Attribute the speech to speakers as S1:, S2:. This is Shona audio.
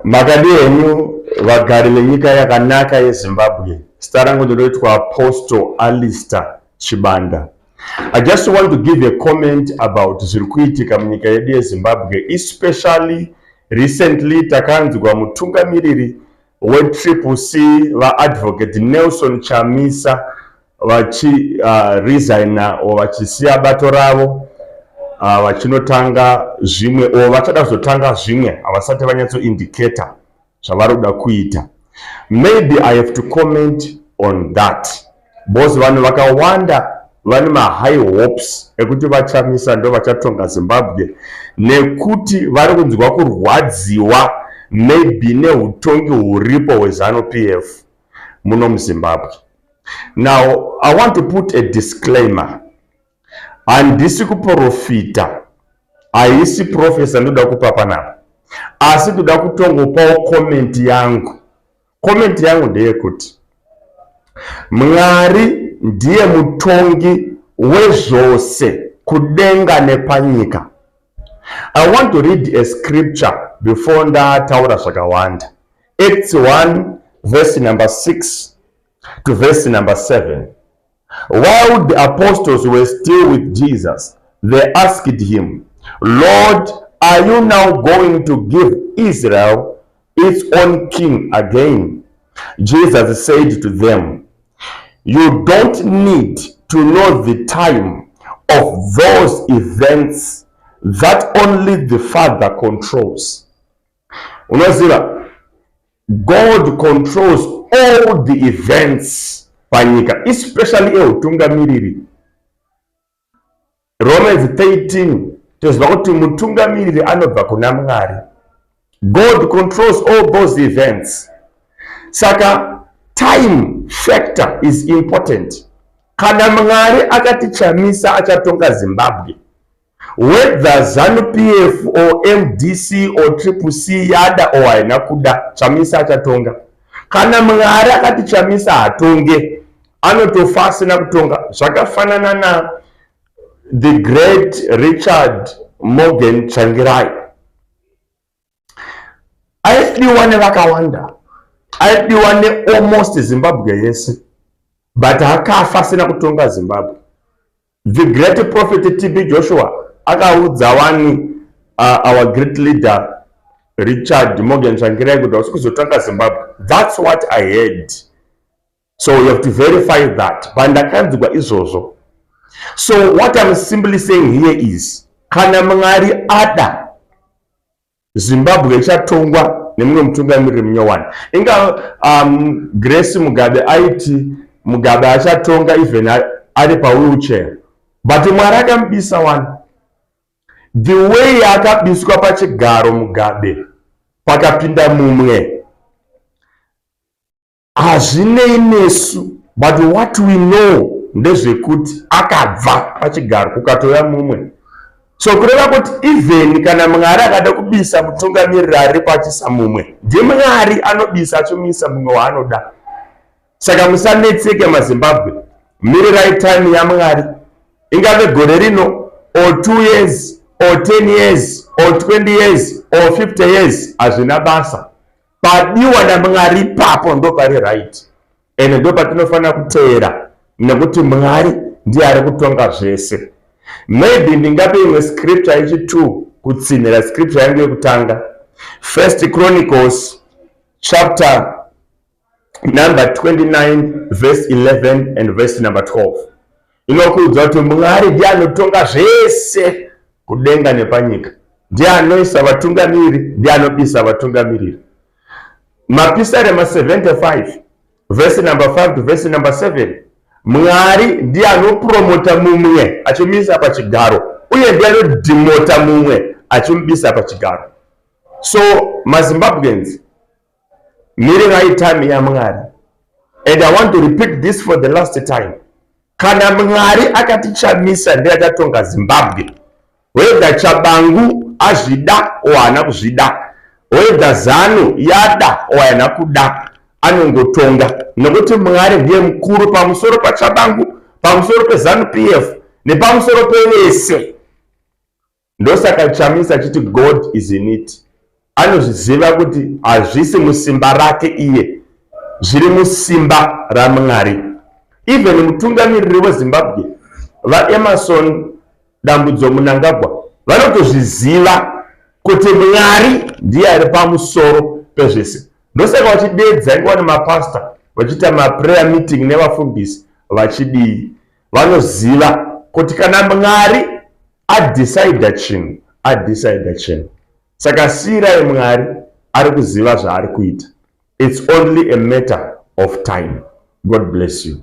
S1: Makadii henyu vagari venyika yakanaka yeZimbabwe. Zita rangu ndinoitwa Apostle Alister Chibanda. I just want to give a comment about zviri kuitika munyika yedu yeZimbabwe, especially recently takanzwa mutungamiriri weTriple C, vaAdvocate Nelson Chamisa, vachiresigna or vachisiya bato ravo vachinotanga zvimwe or vachada kuzotanga zvimwe. Havasati vanyatsoindicata zvavari kuda kuita. Maybe I have to comment on that because vanhu vakawanda vane mahigh hopes ekuti vaChamisa ndo vachatonga Zimbabwe, nekuti vari kunzwa kurwadziwa maybe neutongi huripo hweZANU PF muno muZimbabwe. Now I want to put a disclaimer. Handisi kuprofita, haisi prophecy ndoda kupa panapa, asi ndoda kutongopawo comment yangu. Comment yangu ndeyekuti Mwari ndiye mutongi wezvose kudenga nepanyika. I want to read a scripture before ndataura zvakawanda. Acts 1 verse number 6 to verse number 7. While the apostles were still with Jesus, they asked him, "Lord, are you now going to give Israel its own king again?" Jesus said to them, "You don't need to know the time of those events that only the Father controls." Unoziva, God controls all the events panyika, especially eutungamiriri. Romans 13, toziva kuti mutungamiriri anobva kuna Mwari. God controls all those events, saka time factor is important. Kana Mwari akati Chamisa achatonga Zimbabwe, whether ZANU PF or MDC or Triple C yada or haina kuda, Chamisa achatonga. Kana Mwari akati Chamisa hatonge, anotofa asina kutonga. Zvakafanana na the great Richard Morgan Tsvangirai. Aidiwa nevakawanda, aidiwa nealmost Zimbabwe yese, but akafa asina kutonga Zimbabwe. The great prophet TB Joshua akaudza wani our great leader Richard Morgan Tsvangirai kuti hausi kuzotonga Zimbabwe. That's what I heard, so you have to verify that, pandakanzwa izvozvo. So what I'm simply saying here is, kana Mwari ada, Zimbabwe ichatongwa nemumwe mutungamiriri munyowani. Inga Grace Mugabe aiti Mugabe achatonga even ari pawheelchair, but Mwari akamubisa wani. The way akabiswa pachigaro Mugabe, pakapinda mumwe, hazvinei nesu, but what we know ndezvekuti akabva pachigaro, kukatouya mumwe. So kureva kuti even kana Mwari akada kubisa mutungamiriri aripo achisa mumwe, ndiMwari anobisa achimisa mumwe waanoda. Saka musanetseke, maZimbabwe, mirirai time yaMwari. Ingave gore rino or 2 years or 10 years or 20 years or 50 years, hazvina basa. Padiwa naMwari ipapo ndo pari right, ende ndo patinofanira kuteera, nekuti Mwari ndiye ari kutonga zvese. Maybe ndingape imwe scripture yechi2 kutsinhira scripture yangu yekutanga. First Chronicles chapter number 29 verse 11 and verse number 12 inokuudza kuti Mwari ndiye anotonga zvese kudenga nepanyika, ndiye anoisa vatungamiriri, ndiye anobisa vatungamiriri. Mapisarema 75 verse number 5 to verse number 7, Mwari ndiye anopromota mumwe achimisa pachigaro, uye ndiye anodhimota mumwe achimubisa pachigaro. So maZimbabweans, mirirai time yaMwari. And I want to repeat this for the last time: kana Mwari akati Chamisa ndiye achatonga Zimbabwe, whether Tshabangu azvida or haana kuzvida, whether ZANU yada or haina kuda, anongotonga, nekuti Mwari ndiye mukuru pamusoro paTshabangu, pamusoro peZANU PF nepamusoro pevese. Ndosaka Chamisa achiti God is in it. Anozviziva kuti hazvisi musimba rake iye, zviri musimba raMwari. Even mutungamiriri weZimbabwe VaEmmerson Dambudzo Mnangagwa vanotozviziva kuti Mwari ndiye ari pamusoro pezvese. Ndosaka vachideedza inguva nemapastor vachiita maprayer meeting nevafundisi vachidii. Vanoziva kuti kana Mwari adecider chinhu, adecider chinhu. Saka siyirai Mwari ari kuziva zvaari kuita. It's only a matter of time. God bless you.